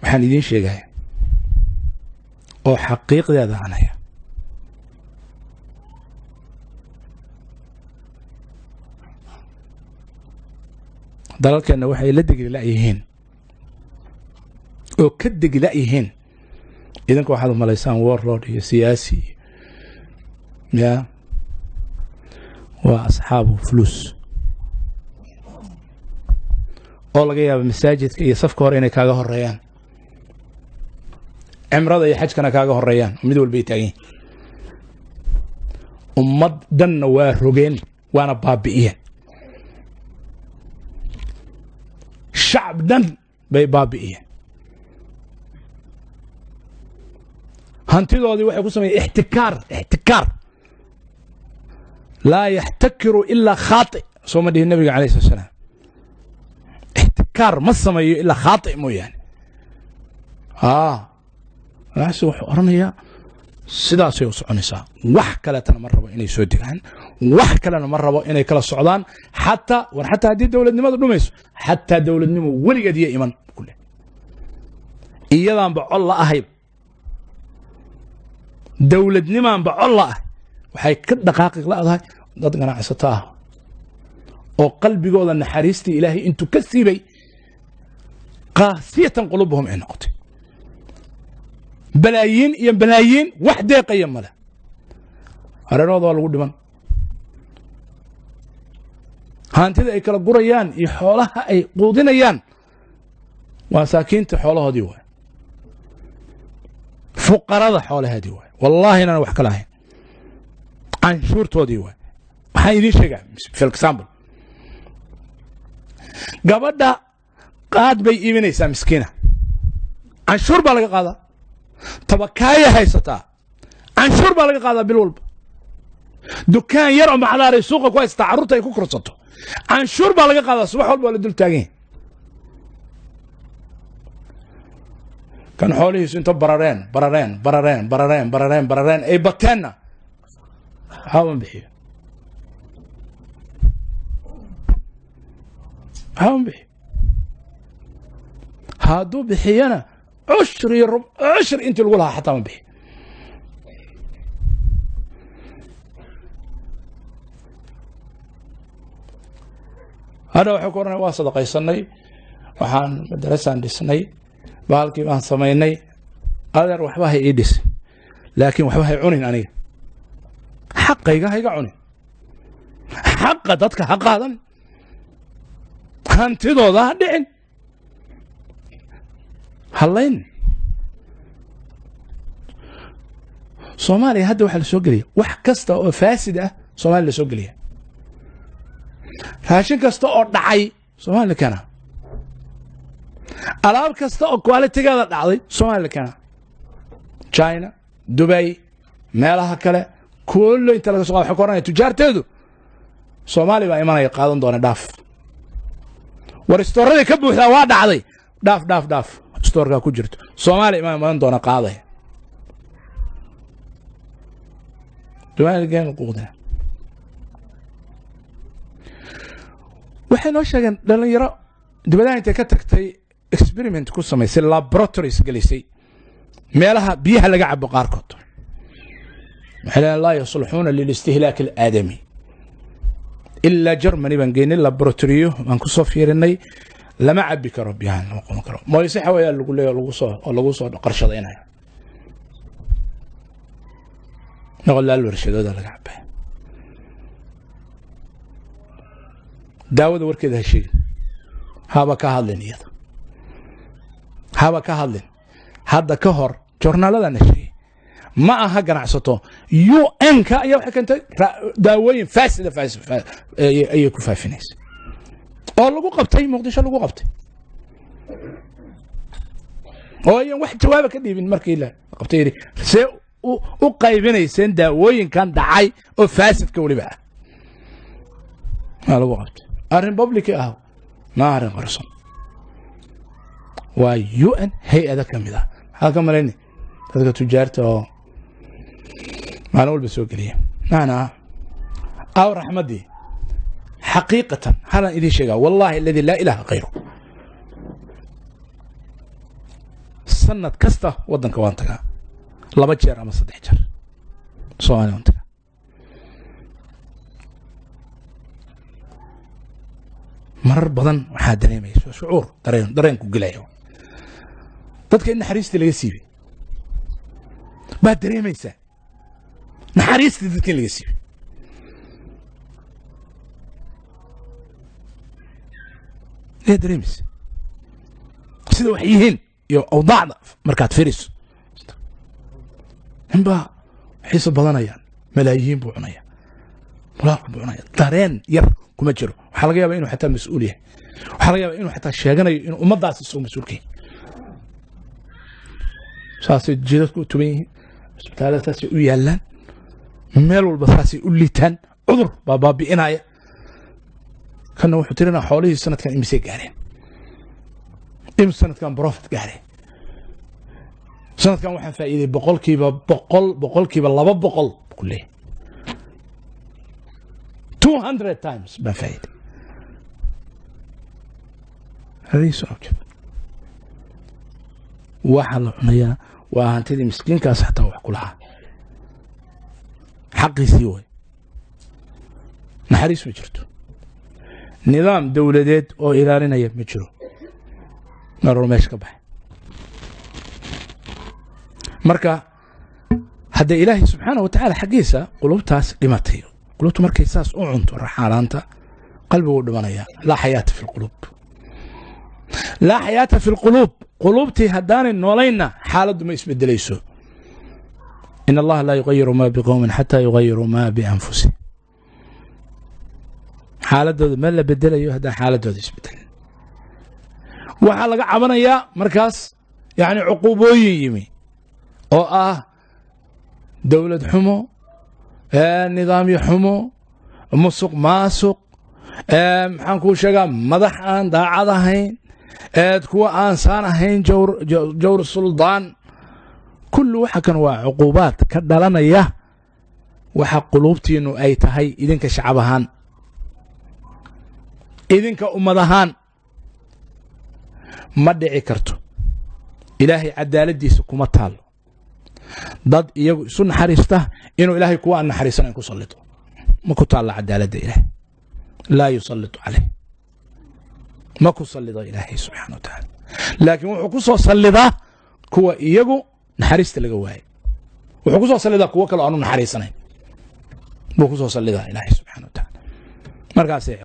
Waxaan idiin sheegaya oo xaqiiqdeeda aan haya, dalalkeenna waxay la degi la'yihiin oo ka degi la'yihiin. Idinka waxaad umalaysaan warlord iyo siyaasi ya waa asxaabu fuluus oo laga yaaba masaajidka iyo safka hore inay kaaga horeeyaan, cimrada iyo xajkana kaaga horeeyaan, mid walba ay taagan yihin. Ummad dhanna waa rogeen waana baabi'iyeen, shacab dhan bay baabi'iyeen, hantidoodii waxay ku sameeyeen ixtikaar. Ixtikaar laa yaxtakiru ilaa khaati, soo ma dhihin nabiga alayh slat salaam? Ixtikaar ma sameeyo ilaa khaati mooyaane. Ganacsi wuxuu odhanayaa sidaasay u soconaysaa, wax kaleetana ma rabo inay soo degaan, wax kalena ma rabo inay kala socdaan. Xataa war xataa haddii dowladnimadu dhumayso, xataa dowladnimo weligeed iyo iman kule iyadaanba col la ahayba, dowladnimaanba col la ah. Waxay ka dhaqaaqi la'dahay dad ganacsato ah oo qalbigooda naxariistii ilaahay intuu ka siibay qaasiyatan qulubuhum ay noqotay. Balaayiin iyo balaayiin wax deeqaya male, hareerahooda waa lagu dhiman. Hantida ay kala gurayaan iyo xoolaha ay quudinayaan waa masaakiinta xoolahoodii waay, fuqarada xoolaheedii waay, wallahi inaan wax kala ahayn, canshuurtoodii waay. Waxaan idiin sheegaa, for example, gabadha qaad bay iibinaysaa miskiina, canshuur baa laga qaadaa. Tabakaaya haysataa, canshuur baa laga qaadaa bil walba. Dukaan yar oo macdaaray suuqa ku haysataa, carruurta ay ku korsato, canshuur baa laga qaadaa, subax walba waa la dul taagan yahay. Kan xoolihiisu inta barareen barareen barareen barareen barareen barareen ay bateenna waxba ma bixiyo, waxba ma bixiyo. Hadduu bixiyana 10 iyo rub 10 intii lagu lahaa xataa ma bixiyo. Hadha waxay ku ohanaya waa sadaqaysanay, waxaan madarasaan dhisnay, bahalkii baan samaynay. Adeer, waxba hay ii dhis, laakiin waxba hay cunin, aniga xaqayga hayga cunin, xaqa dadka ha qaadan, hantidooda ha dhicin, hallayn. Soomaaliya hadda waxaa la soo geliya wax kasta oo faasid ah, Soomaliya la soo geliya raashin kasta oo dhacay, Soomaliya keena alaab kasta oo quality-geeda dhacday, Soomaliya keena China, Dubay, meelaha kale kullo inta laga so qada. Waxay ku ohanaya tujaarteedu Soomaaliya baa imanaya, qaadan doona. Dhaaf, war istooradii ka buuxdaa waa dhacday, dhaaf dhaaf dhaaf, istoorkaa ku jirto Soomaaliya iman doona, qaaday. Waxay noo sheegeen dhalinyaro dibadaha intay ka tagtay experiment ku samaysay, laboratories gelisay meelaha biyaha laga cabo qaarkood. Waxay leeyiin laa yasluxuuna lilistihlaak alaadami. Ilaa Germany baan geynay, laboratory-yo baan kusoo fiirinay, lama cabi karo biyahan, lama qaban karo. Moyse xawayaa lagu leeya lagu soo oo lagu soo qarshadaynaya noqolaal warshadooda laga cabaya. Daawada warkeeda ha sheegin, haba ka hadlin, iyada haba ka hadlin. Hadda ka hor joornaaladana sheegay ma aha ganacsato UN-ka ayaa waxay keentay daawooyin faasida ayay ku faafinaysa oo lagu qabtay Muqdisho, lagu qabtay oo ayan wax jawaaba ka dhiibin markii la qabtay, yidhi see u qaybinayseen daawooyinkan dhacay oo faasidka weliba ah? Waa lagu qabtay. Arrin public ah ma arrin qarson, waa UN hay-ada ka mid ah. Maxaa ka malayni dadka tujaarta oo maalin walba soo geliya? Macnaa aw raxmaddii xaqiiqatan halaan idiin sheegaa, wallahi aladi laa ilaaha kayru. Sanad kasta waddanka waan tagaa, 2 jeer ama 3 jeer Soomaaliya waan tagaa. Marar badan waxaa dareemaysa shucuur dareenku gelaya, dadka in naxariistii laga siibay baad dareemaysaa, naxariistii dadka in laga siibay. Ayaa dareemaysa sida wax yihiin iyo awdaacda markaad fiiriso. Ninbaa xiiso badanayaan, malaayiin buu cunaya, mulaaq buu cunaya, dareen yar kuma jiro. Waxaa laga yaabaa inuu xataa mas-uul yahay, waxaa laga yaabaa inuu xataa sheeganayo inuu ummaddaas isagoo mas-uulka yahay. Saasay jidadku u tuban yihiin, isbitaallada saasay u yaallaan, meel walba saasay u liitaan, cudur baa baabi'inaya. Kanna wuxuu tirinaa xoolihii sanadkan imisay gaareen, imis sanadkan profit gaareen, sanadkan waxaan faa'iiday 100%, 200% ku leeyahay, 200 times baan faa'iiday. Waxaa la cunayaa waa hantidii miskiinkaas xataa wax ku lahaa, xaqiisii way. Naxariis ma jirto, nidaam dowladeed oo ilaalinaya ma jiro, maror meesha ka baxay. Marka hadda Ilaahay subxaana wa tacaala xaggiisa qulubtaas dhimatay, qulubtu markay saas u cunto raxaalaanta qalbigu dhimanayaa. Laa xayaata fi lquluub, laa xayaata fi lquluub. Quluubtii haddaanay noolaynna xaaladdu ma isbedelayso. In allaha laa yugayiru ma biqowmin xataa yugayiruu ma bianfusihim. Xaaladooda ma la bedelayo haddaan xaaladooda isbedelin. Waxaa laga cabanayaa markaas yani cuquubooyin yimi oo ah dowlad xumo, nidaamyo xumo, musuq maasuq, maxaan kuu sheegaa, madax aan daacad ahayn, kuwa aan saan ahayn, jawr suldaan. Kullu waxa kan waa cuquubaad ka dhalanaya waxa quluubtiinu ay tahay idinka shacab ahaan, idinka ummad ahaan. Ma dhici karto, Ilaahay cadaaladdiisa kuma taalo dad iyagu isu naxariista inuu Ilaahay kuwa aan naxariisanayn ku sallito. Ma ku taalla cadaaladda Ilaahay, laa yusallitu caleyh, ma ku sallido Ilaahay subxaana wa tacaala, laakiin wuxuu ku soo sallidaa kuwa iyagu naxariista laga waayay. Wuxuu ku soo sallidaa kuwo kale aanu naxariisanayn buu ku soo sallidaa Ilaahay subxana wa tacaala. Markaasay